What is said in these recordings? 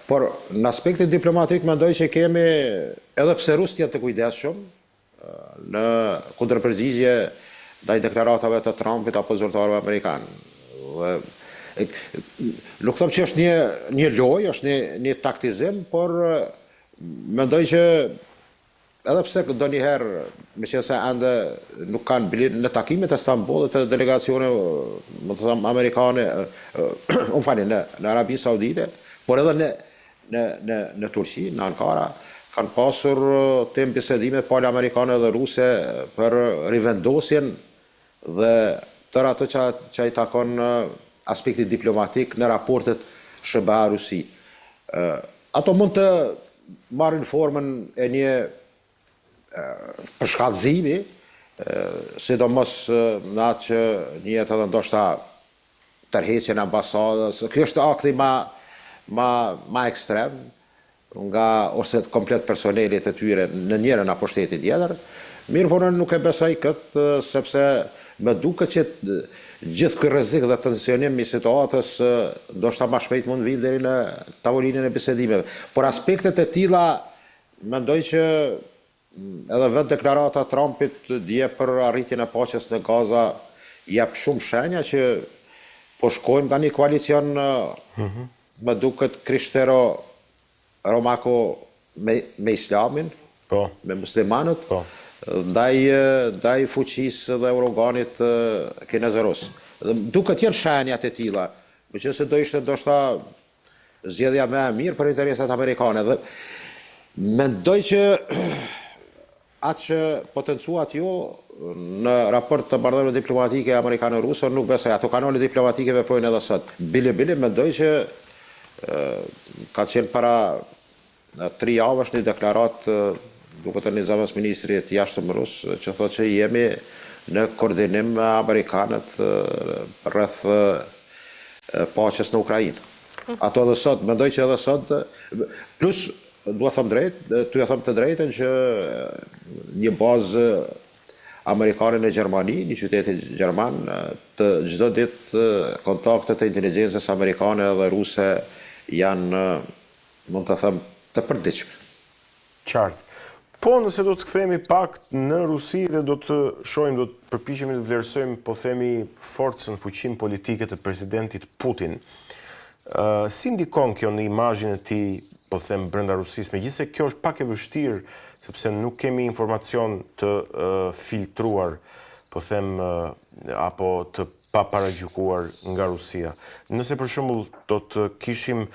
Por, në aspektin diplomatik mendoj që kemi, edhe pse rusët janë të kujdesshëm në kundërpërgjigje ndaj deklaratave të Trumpit apo zyrtarëve amerikanë. Dhe nuk them që është një një lojë, është një një taktizim, por mendoj që Edhe pse ndonjëherë, meqenëse ende nuk kanë bile në takimet e Stambollit të delegacioneve, mund të them amerikane, më falni, në në Arabinë Saudite, por edhe në në në në Turqi, në Ankara, kanë pasur temë bisedime pala amerikane dhe ruse për rivendosjen dhe tërë atë që që i takon aspektit diplomatik në raportet SHBA-Rusi. Ato mund të marrin formën e një përshkallëzimi, sidomos në atë që njihet edhe ndoshta tërheqjen e ambasadës. Ky është akti ma ma ma ekstrem, nga ose komplet personelit të tyre në njërën apo shtetin tjetër, mirëpo unë nuk e besoj këtë sepse më duket që gjithë ky rrezik dhe tensionim i situatës ndoshta ma shpejt mund të vijë deri në tavolinën e bisedimeve. Por aspektet e tilla mendoj që Edhe vetë deklarata e Trumpit dje për arritjen e paqes në Gaza jep shumë shenja që po shkojmë nga një koalicion më duket krishtero romako me me islamin, po. me muslimanët, po. ndaj ndaj fuqisë dhe uroganit kinezo-rus. Dhe duket janë shenjat e tilla, meqenëse do ishte ndoshta zgjedhja më e mirë për interesat amerikane dhe mendoj që atë që potencuat ju në raport të marrëdhënieve diplomatike amerikano-ruse, nuk besoj, ato kanale diplomatike veprojnë edhe sot. Bile bile mendoj që ka qenë para tri javësh një deklaratë duket e një zëvendësministri të jashtëm rus që thotë që jemi në koordinim me amerikanët rreth paqes në Ukrainë. Ato edhe sot, mendoj që edhe sot, plus dua të them drejt, t'ju them të drejtën që një bazë amerikane në Gjermani, një qytet gjerman, të çdo ditë kontaktet e inteligjencës amerikane dhe ruse janë mund të them, të përditshme. Qartë. Po nëse do të kthehemi pak në Rusi dhe do të shohim, do të përpiqemi të vlerësojmë, po themi, forcën, fuqinë politike të presidentit Putin. Ë si ndikon kjo në imazhin e tij, po them, brenda Rusisë, megjithëse kjo është pak e vështirë, sepse nuk kemi informacion të filtruar, po them, apo të paparagjykuar nga Rusia. Nëse për shembull do të kishim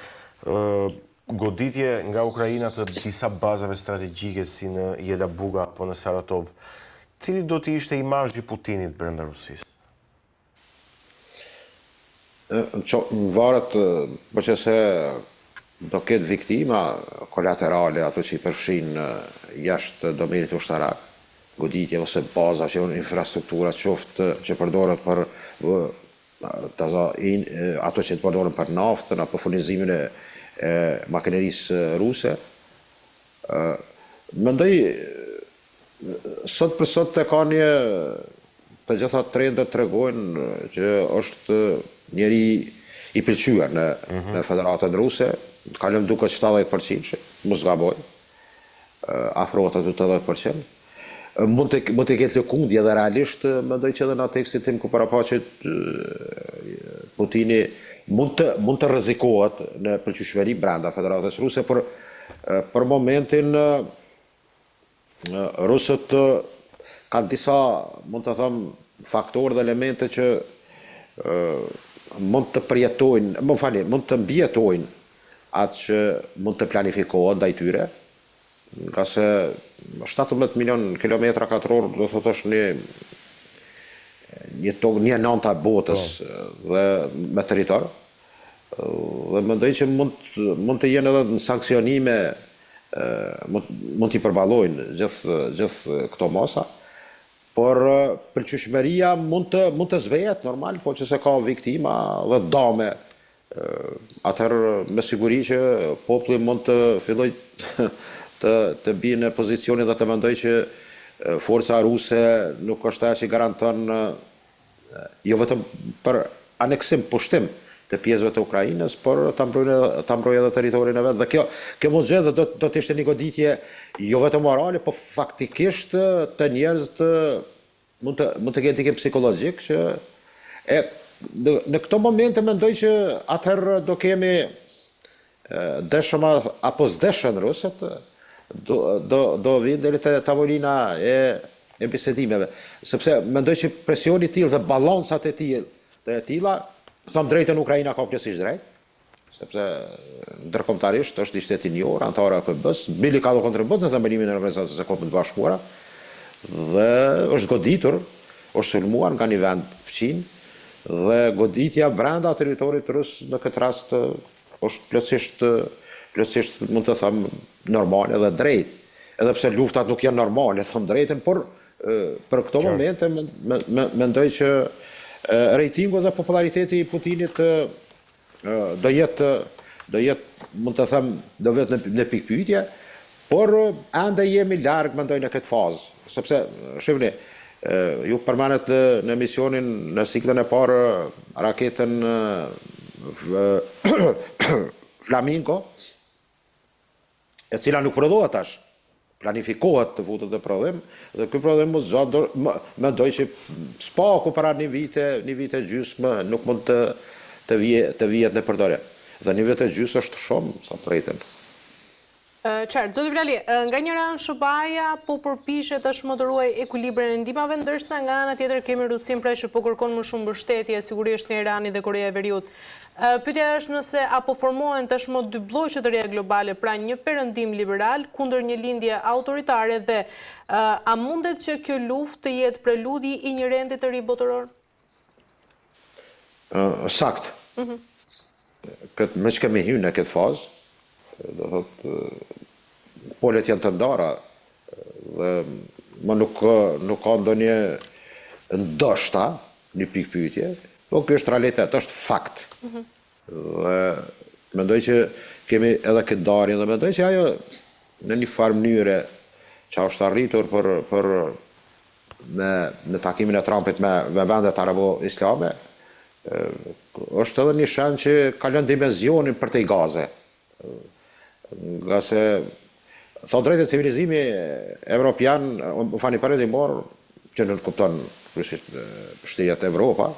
goditje nga Ukraina të disa bazave strategjike si në Jelabuga apo në Saratov, cili do të ishte imazhi i Putinit brenda Rusisë? Varet, po qe se do ketë viktima kolaterale, ato që i përfshin jashtë domenit ushtarak, goditje ose baza që janë infrastruktura qoftë që përdoret për ta zë ato që përdoren për naftën apo furnizimin e, e makinerisë ruse. Ë mendoj sot për sot e ka një të gjitha trendet tregojnë që është njeri i pëlqyer në mm -hmm. në Federatën Ruse, kalon duket 70%, mos gaboj. afrohet aty 80%. Mund të mund të ketë lëkundje dhe realisht mendoj që edhe në tekstin tim ku parapa që Putini mund të mund të rrezikohet në pëlqyeshmëri brenda Federatës Ruse, por për momentin rusët kanë disa, mund të them, faktorë dhe elemente që mund të përjetojnë, më falni, mund të mbijetojnë atë që mund të planifikohet ndaj tyre, ngase 17 milion kilometra katror do thotë është një një tokë, një nanta e botës po. dhe me territor. Dhe mendoj që mund mund të jenë edhe në sanksionime mund mund t'i përballojnë gjithë gjithë këto masa. Por pëlqyeshmëria mund të mund të zbehet normal, po qe se ka viktima dhe dame atëherë me siguri që populli mund të fillojë të të bijë në pozicionin dhe të mendojë që forca ruse nuk është ajo që garanton jo vetëm për aneksim, pushtim. të pjesëve të Ukrainës, por ta mbrojnë ta mbrojë edhe territorin e vet. Dhe kjo kjo mund të do do të ishte një goditje jo vetëm morale, po faktikisht të njerëzit mund të mund të ketë ndikim psikologjik që e në, në këto momente mendoj që atëherë do kemi deshëm apo s'deshën rusët do do do vinë deri te tavolina e e bisedimeve, sepse mendoj që presioni i tillë dhe balancat e tij të tilla, them drejtën Ukraina ka plotësisht drejt, sepse ndërkombëtarisht është një shtet i njohur, anëtar i OKB-s, bile ka dhe kontribut në themelimin e Organizatës së Kombeve të Bashkuara dhe është goditur, është sulmuar nga një vend fqinj dhe goditja brenda territorit rus në këtë rast është plotësisht plotësisht mund të them normale dhe drejt. Edhe pse luftat nuk janë normale, them drejtën, por për këto momente mendoj që rejtingu dhe populariteti i Putinit do jetë do jetë mund të them do vetë në, në pikëpyetje, por ende jemi larg mendoj në këtë fazë, sepse shihni ju përmendet në, në emisionin në ciklën e parë raketën Flamingo, e cila nuk prodhohet tash, planifikohet të futet në prodhim dhe ky prodhim mos zgjat do mendoj që s'paku para një vite, një vit e gjysmë nuk mund të të vije të vihet në përdorim. Dhe një vit e gjysmë është shumë, sa të drejtën. Qartë. Zoti Bilali, nga njëra anë SHBA-ja po përpiqet tashmë të ruajë ekuilibrin e ndihmave, ndërsa nga ana tjetër kemi Rusinë pra që po kërkon më shumë mbështetje, sigurisht nga Irani dhe Koreja e Veriut. Pyetja është nëse a po formohen tashmë dy blloqe të reja globale, pra një perëndim liberal kundër një lindje autoritare dhe a mundet që kjo luftë të jetë preludi i një rendi të ri botëror? Saktë. Mhm. Këtë, meqë kemi hyrë në këtë fazë, do thotë polet janë të ndara dhe më nuk nuk ka ndonjë ndoshta një pikëpyetje, po ky është realitet, është fakt. Mm -hmm. Dhe mendoj që kemi edhe këtë ndarje dhe mendoj që ajo në një farë mënyre që është arritur për për në në takimin e Trumpit me me vendet arabo-islame, është edhe një shenjë që kalon dimensionin përtej Gaze. Ngase, thënë drejtën, civilizimi evropian, më falni, perëndimor, që nënkupton kryesisht shtetet Evropa,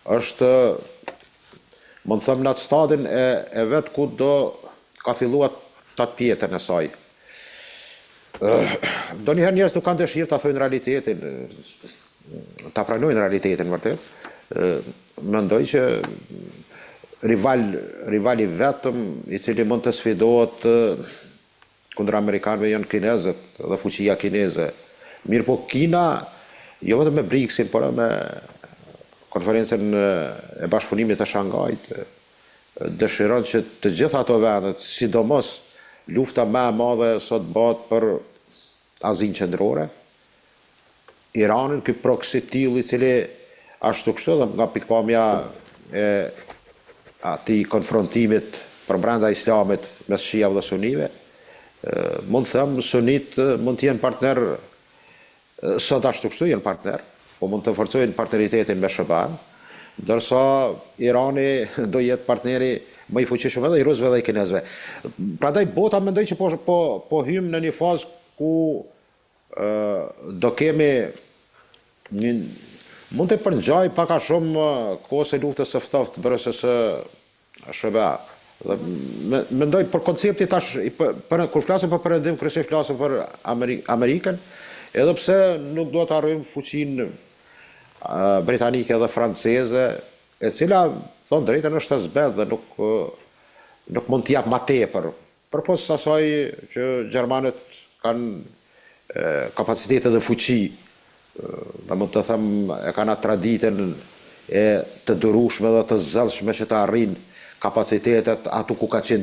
është mund të them në atë stadin e, e vet ku do ka filluar tatëpjetën e saj. Ndonjëherë njerëz nuk kanë dëshirë ta thonë realitetin, ta pranojnë realitetin vërtet. Mendoj që rival rival i vetëm i cili mund të sfidohet kundër amerikanëve janë kinezët dhe fuqia kineze. Mirëpo Kina jo vetëm me BRICS-in, por edhe me konferencën e bashkëpunimit të Shangajt, dëshiron që të gjitha ato vendet, sidomos lufta më e madhe sot bëhet për Azinë Qendrore, Iranin, ky proksi i tillë i cili ashtu kështu edhe nga pikëpamja e atij konfrontimit përbrenda Islamit mes shiave dhe sunive, mund të them sunit mund të jenë partner Sot ashtu kështu janë partner, po mund të forcojnë partneritetin me SHBA-në, ndërsa Irani do jetë partneri më i fuqishëm edhe i rusëve dhe i kinezëve. Prandaj bota mendoj që po po po hyjmë në një fazë ku ë do kemi një mund të përngjajë pak a shumë kohës së luftës së ftohtë BRSS SHBA. Dhe mendoj për koncepti tash për, për kur flasim për perëndim kryesisht flasim për Amerikën, edhe pse nuk duhet të harrojmë fuqinë britanike dhe franceze, e cila thonë drejtën është e zbehtë dhe nuk nuk mund të jap më tepër Përpos asaj që gjermanët kanë kapacitete dhe fuqi, dhe mund të them e kanë atë traditën e të durueshme dhe të zellshme që të arrijnë kapacitetet aty ku ka qenë.